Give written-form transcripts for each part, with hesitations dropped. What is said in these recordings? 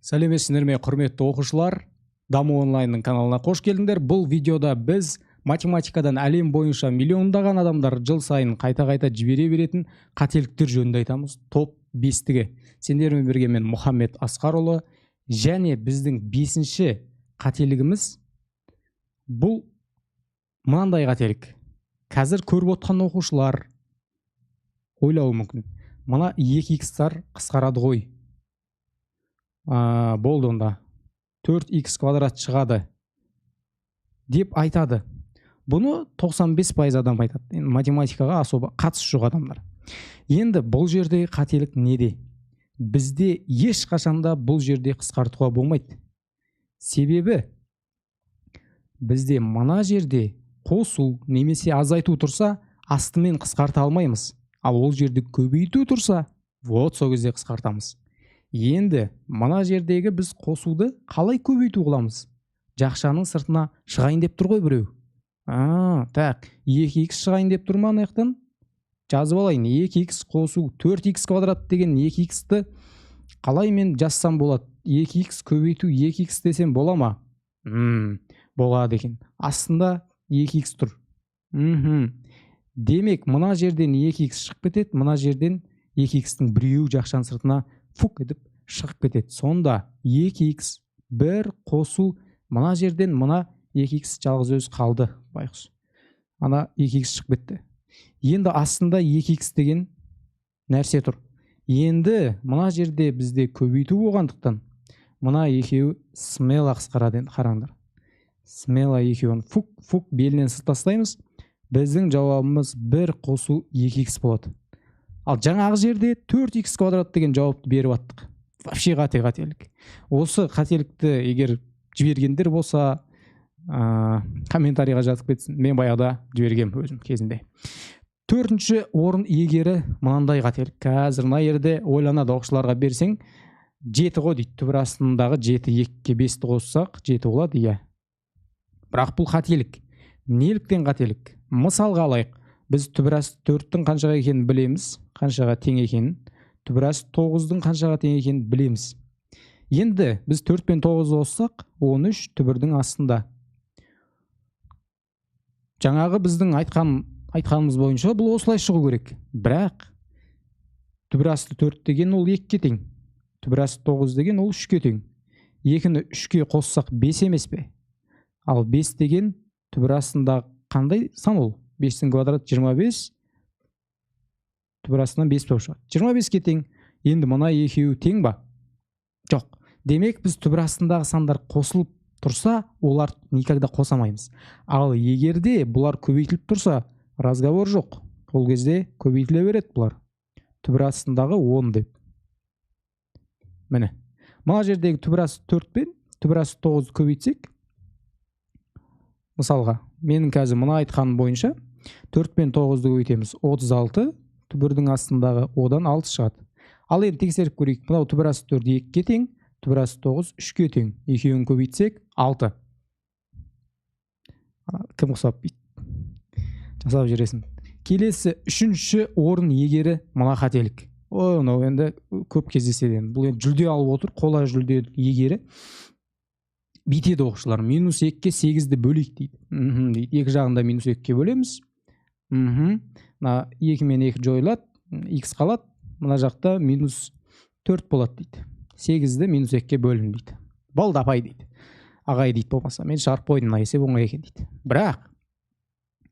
Сәлеметсіздер ме, құрметті оқушылар! Даму онлайнның каналына қош келдіңдер. Бұл видеода біз математикадан әлем бойынша миллиондаған адамдар жыл сайын қайта-қайта жібере беретін қателіктер жөнінде айтамыз. Топ бестігі. Сендермен бірге мен, Мұхаммед Асқарұлы, және біздің бесінші қателігіміз бұл мынандай қателік. Қазір көріп отқан оқушылар ойлауы мүмкін: мына 2 икстар қысқарады ғой, болды, онда 4х квадрат шығады деп айтады. Бұны 95% адам айтады, енді математикаға особо қатысы жоқ адамдар. Енді бұл жерде қателік неде? Бізде ешқашанда бұл жерде қысқартуға болмайды, себебі бізде мына жерде қосу немесе азайту тұрса, астымен қысқарта алмаймыз. Ал ол жерде көбейту тұрса, вот сол кезде қысқартамыз. Енді мына жердегі біз қосуды қалай көбейту қыламыз? Жақшаның сыртына шығайын деп тұр ғой біреу. Так, 2х шығайын деп тұр ма? Ана жақтан жазып алайын: 2х қосу 4х квадрат деген 2х-ті қалай мен жазсам болады? 2х көбейту 2х десем бола ма? Болады екен. Астында 2х тұр. Демек, мына жерден 2х шығып кетеді, мына жерден 2х-тің біреуі жақшаның сыртына фук етіп шығып кетеді. Сонда 2х бір қосу, мына жерден мына 2х жалғыз өзі қалды, байғұс, ана 2х шығып кетті. Енді астында 2х деген нәрсе тұр. Енді мына жерде бізде көбейту болғандықтан, мына екеуі смело қысқарады. Енді қараңдар, смело екеуін фук фук белінен сызып тастаймыз. Біздің жауабымыз бір қосу 2х болады. Ал жаңағы жерде 4х квадрат деген жауапты беріп аттық. Вообще қате қателік. Осы қателікті егер жібергендер болса, комментарийға жазып кетсін. Мен баяғыда жібергенмін өзім кезінде. Төртінші орын иегері мынандай қателік. Қазір мына жерде ойланады оқушыларға берсең, жеті ғой дейді. Түбір астындағы жеті, екіге бесті қоссақ, жеті болады, иә. Бірақ бұл қателік. Неліктен қателік? Мысалға алайық, біз түбір асты төрттің қаншаға екенін білеміз, қаншаға тең екенін, түбір асты тоғыздың қаншаға тең екенін білеміз. Енді біз төрт пен тоғызды қоссақ, 13 түбірдің астында. Жаңағы біздің айтқанымыз бойынша бұл осылай шығу керек. Бірақ түбір асты төрт деген ол екіге тең, түбір асты тоғыз деген ол үшке тең. Екіні үшке қоссақ, бес емес пе? Ал бес деген түбір астында қандай сан? Ол бестің квадраты 25, түбір астынан бес болып шығады, 25-ке тең. Енді мына екеуі тең ба? Жоқ. Демек, біз түбір астындағы сандар қосылып тұрса, олар никогда қоса алмаймыз. Ал егерде бұлар көбейтіліп тұрса, разговор жоқ, ол кезде көбейтіле береді бұлар, түбір астындағы 10 деп. Міне, мына жердегі түбір асты төрт пен түбір асты тоғызды көбейтсек, мысалға, менің қазір мына айтқаным бойынша төрт пен тоғызды көбейтеміз, 36, түбірдің астындағы одан алты шығады. Ал енді тексеріп көрейік. Мынау түбір асты төрт екіге тең, түбір асты тоғыз үшке тең. Екеуін көбейтсек, алты. Кім ұқсап бүйтіп жасап жібересің? Келесі үшінші орын иегері мына қателік. Ой, мынау енді көп кездеседі. Енді бұл енді жүлде алып отыр, қола жүлде иегері. Бүйтеді оқушылар: минус екіге сегізді бөлейік дейді. Мхм дейді, екі жағында минус екіге бөлеміз. Мына екі мен екі жойылады, х қалады, мына жақта минус төрт болады дейді. Сегізді минус екіге бөлім дейді. Болды, апай дейді, ағай дейді, болмаса мен шығарып қойдым, мына есеп оңай екен дейді. Бірақ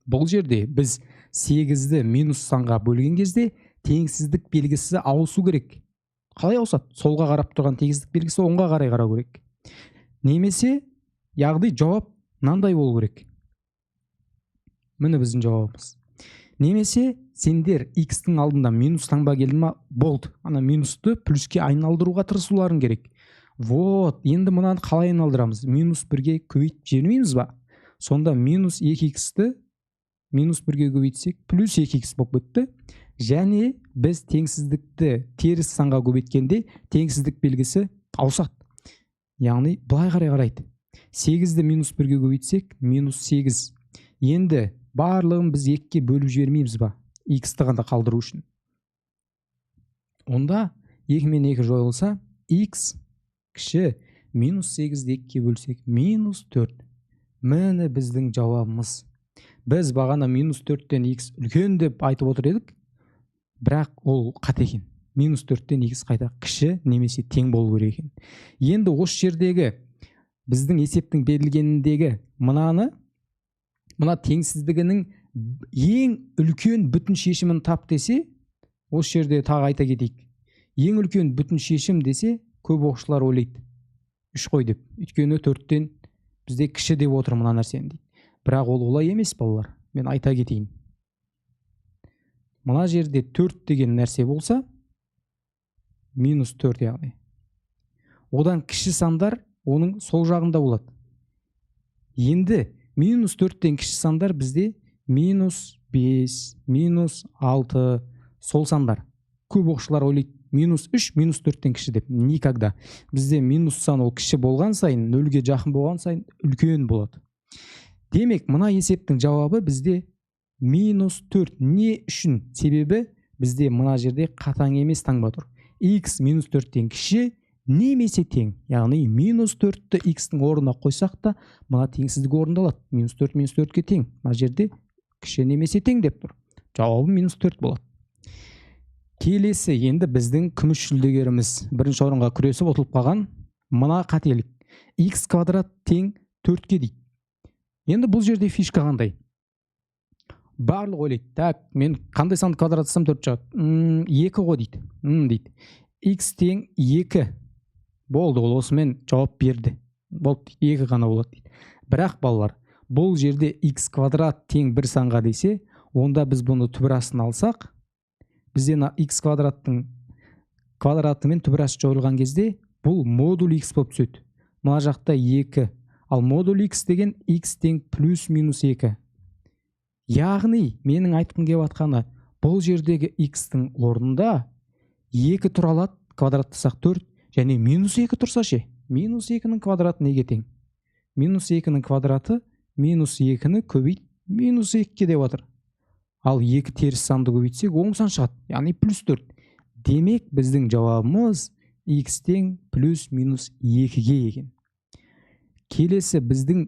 бұл жерде біз сегізді минус санға бөлген кезде теңсіздік белгісі ауысу керек. Қалай ауысады? Солға қарап тұрған теңсіздік белгісі оңға қарай қарау керек немесе, яғни, жауап мынандай болу керек. Міне, біздің жауабымыз. Немесе сендер x-тің алдында минус таңба келді ма, болды, ана минусты плюске айналдыруға тырысуларың керек. Вот енді мынаны қалай айналдырамыз? Минус бірге көбейтіп жібермейміз ба? Сонда минус екі иксті минус бірге көбейтсек, плюс екі икс болып кетті. Және біз теңсіздікті теріс санға көбейткенде теңсіздік белгісі ауысады, яғни былай қарай қарайды. Сегізді минус бірге көбейтсек, минус сегіз. Енді барлығын біз екіге бөліп жібермейміз ба, иксті ғана қалдыру үшін? Онда екі мен екі жойылса, х кішірек минус сегізден. Кіші минус 8-ді 2-ге бөлсек, минус 4. Міне біздің жауабымыз. Біз бағана минус 4-тен x үлкен деп айтып отыр едік, бірақ ол қате екен. Минус 4-тен x қайта кіші немесе тең болу керек екен. Енді осы жердегі біздің есептің берілгеніндегі мына теңсіздігінің ең үлкен бүтін шешімін тап десе, осы жерде тағы айта кетейік. Ең үлкен бүтін шешім десе, көп оқушылар ойлайды 3 қой деп. Өйткені 4-тен бізде кіші деп отыр мына нәрсені дейді. Бірақ ол олай емес, балалар. Мен айта кетейін. Мына жерде 4 деген нәрсе болса, минус 4 яғни. Одан кіші сандар оның сол жағында болады. Енді минус 4-тен кіші сандар бізде минус 5, минус 6 сол сандар. Көп оқушылар ойлайды минус 3, минус 4-тен кіші деп. Никогда. Бізде минус сан ол кіші болған сайын, нөлге жақын болған сайын үлкен болады. Демек, мына есептің жауабы бізде минус 4. Не үшін? Себебі бізде мына жерде қатаң емес таңба тұр. X минус 4-тен кіші немесе тең. Яғни минус 4-ті x-тің орнына қойсақ та мына теңсіздік орындалады. Минус 4 минус 4-ке тең. Мына жерде кіші немесе тең деп тұр. Жауабы минус 4 болады. Келесі енді біздің күміс жүлдегеріміз бірінші орынға күресіп ұтылып қалған мына қателік. X квадрат тең 4-ке дейді. Енді бұл жерде фишка қандай? Барлық ойлайды, так, мен қандай санды квадраттасам 4 шығады? 2 ғой дейді. Дейді. X тең 2. Болды, ол осымен жауап берді. Болды, 2 ғана болады дейді. Бірақ балалар, бұл жерде x квадрат тең бір санға десе, онда біз бұны түбір астына алсақ, бізде мына x квадраттың квадратымен түбір асты жойылған кезде бұл модуль x болып түседі. Мына жақта 2. Ал модуль x деген x тең плюс минус 2. Яғни менің айтқым келіп жатқаны, бұл жердегі x-тің орнында 2 тұра алады, квадраттасақ 4, және минус 2 тұрса ше? Минус 2-нің квадраты неге тең? Минус 2-нің квадраты минус 2-ні көбейт минус 2-ге деп жатыр. Ал 2 теріс санды көбейтсек оң сан шығады, яғни плюс 4. Демек, біздің жауабымыз x тең плюс минус 2-ге екен. Келесі біздің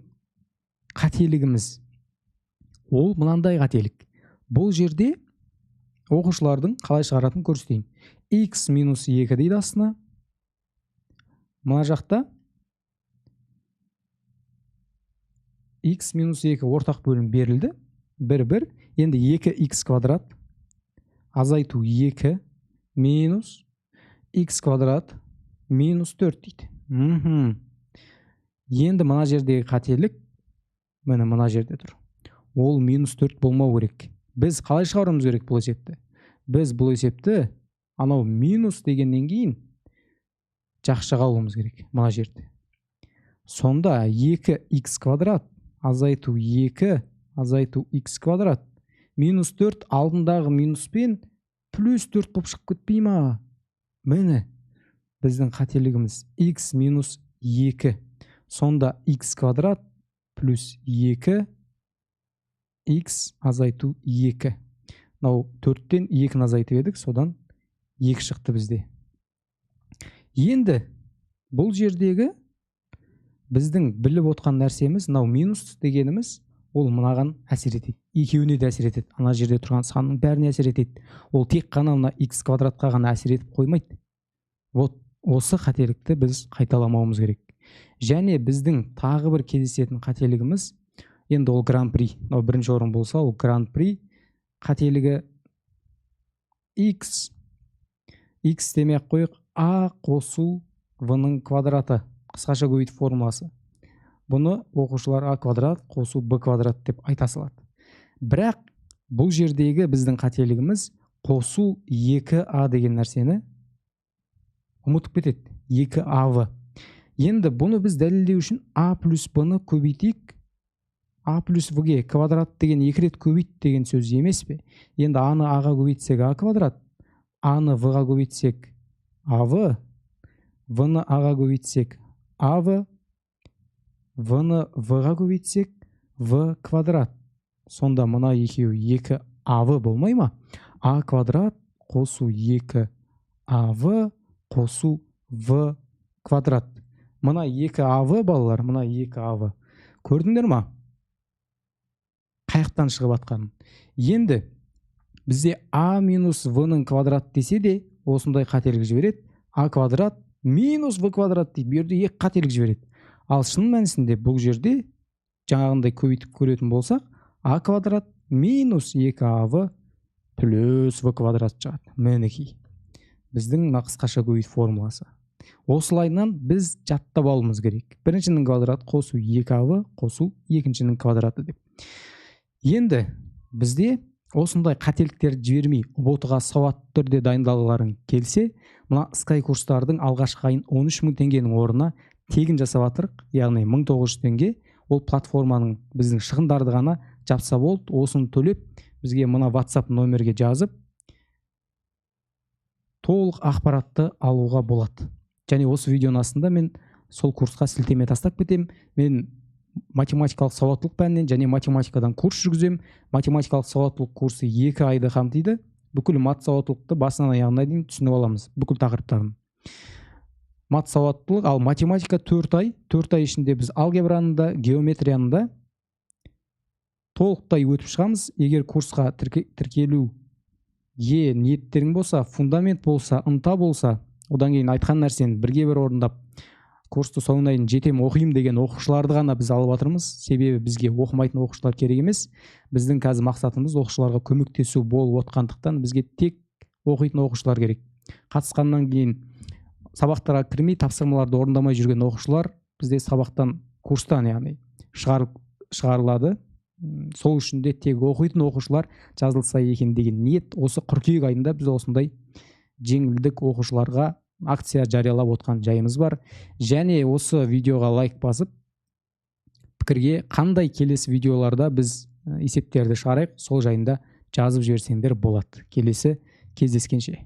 қателігіміз, ол мынандай қателік. Бұл жерде оқушылардың қалай шығаратынын көрсетейін. X минус 2 дейді астына. Мына жақта x минус 2 ортақ бөлім берілді. 1, 1. Енді 2x квадрат азайту 2 минус x квадрат минус 4 дейді. Енді мына жердегі қателік, міне мына жерде тұр. Ол минус 4 болмау керек. Біз қалай шығаруымыз керек бұл есепті? Біз бұл есепті анау минус дегеннен кейін жақшаға алуымыз керек мына жерде. Сонда 2x квадрат азайту 2 азайту x квадрат минус 4 алдындағы минуспен плюс 4 болып шығып кетпей ма? Міне біздің қателігіміз x минус 2. Сонда x квадрат плюс 2 x азайту 2. Мынау 4-тен 2-ні азайтып едік, содан 2 шықты бізде. Енді бұл жердегі біздің біліп отқан нәрсеміз, мынау минус дегеніміз, ол мынаған әсер етеді. Екеуіне де әсер етеді. Ана жерде тұрған санның бәріне әсер етеді. Ол тек қана мына x квадратқа ғана әсер етіп қоймайды. Вот осы қателікті біз қайталамауымыз керек. Және біздің тағы бір кездесетін қателігіміз, енді ол гран-при. Мынау бірінші орын болса, ол гран-при қателігі x, x демей ақ қояйық, а қосу в-ның квадраты, қысқаша көбейту формуласы. Бұны оқушылар а квадрат қосу б квадрат деп айта салады. Бірақ бұл жердегі біздің қателігіміз қосу 2а деген нәрсені ұмытып кетеді. 2ав. Енді бұны біз дәлелдеу үшін а плюс б-ны көбейтейік. А плюс в-ге квадрат деген екі рет көбейт деген сөз емес пе? Енді а-ны а-ға көбейтсек а квадрат, а-ны в-ға көбейтсек ав, в-ны а-ға көбейтсек ав, в-ны в-ға көбейтсек в квадрат. Сонда мына екеуі 2ав болмай ма? А квадрат қосу 2ав қосу в квадрат. Мына 2 АВ, балалар, мына 2 АВ. Көрдіңдер ма? Қаяқтан шығып атқанын. Енді бізде А минус В-ның квадрат десе де осындай қателік жібереді. А квадрат минус В квадрат дейді. Бұл жерде екі қателік жібереді. Ал шын мәнісінде бұл жерде жаңағындай көбейтіп көретін болсақ, А квадрат минус 2 АВ плюс В квадрат шығады. Мінекей. Біздің мына қысқаша көбейту формуласы. Осылайынан біз жаттап алуымыз керек. Біріншінің квадраты қосу 2 АВ қосу екіншінің квадраты деп. Енді бізде осындай қателіктерді жібермей ҰБТ-ға сауатты түрде дайындалғыларың келсе, мына Sky курстардың алғашқы айын 13 мың теңгенің орнына тегін жасап жатырық, яғни 1900 теңге. Ол платформаның біздің шығындарды ғана жапса болды. Осыны төлеп бізге мына WhatsApp номерге жазып толық ақпаратты алуға болады. Және осы видеоның астында мен сол курсқа сілтеме тастап кетемін. Мен математикалық сауаттылық пәнінен және математикадан курс жүргіземін. Математикалық сауаттылық курсы 2 айды қамтиды. Бүкіл мат сауаттылықты басынан аяғына дейін түсініп аламыз, бүкіл тақырыптарын. Мат сауаттылық, ал математика 4 ай. 4 ай ішінде біз алгебраны да, геометрияны да толықтай өтіп шығамыз. Егер курсқа тіркелуге ниеттерің болса, фундамент болса, ынта болса, одан кейін айтқан нәрсені бірге бір орындап, курсты соңына дейін жетем, оқимын деген оқушыларды ғана біз алып жатырмыз. Себебі бізге оқымайтын оқушылар керек емес. Біздің қазір мақсатымыз оқушыларға көмектесу болып отқандықтан бізге тек оқитын оқушылар керек. Қатысқаннан кейін сабақтарға кірмей, тапсырмаларды орындамай жүрген оқушылар бізде сабақтан, курстан яғни шығарылады. Сол үшін де тек оқитын оқушылар жазылса екен деген ниет. Осы қыркүйек айында біз осындай жеңілдік оқушыларға акция жариялап отқан жайымыз бар. Және осы видеоға лайк басып, пікірге қандай келесі видеоларда біз есептерді шығарайық, сол жайында жазып жіберсеңдер болады. Келесі кездескенше.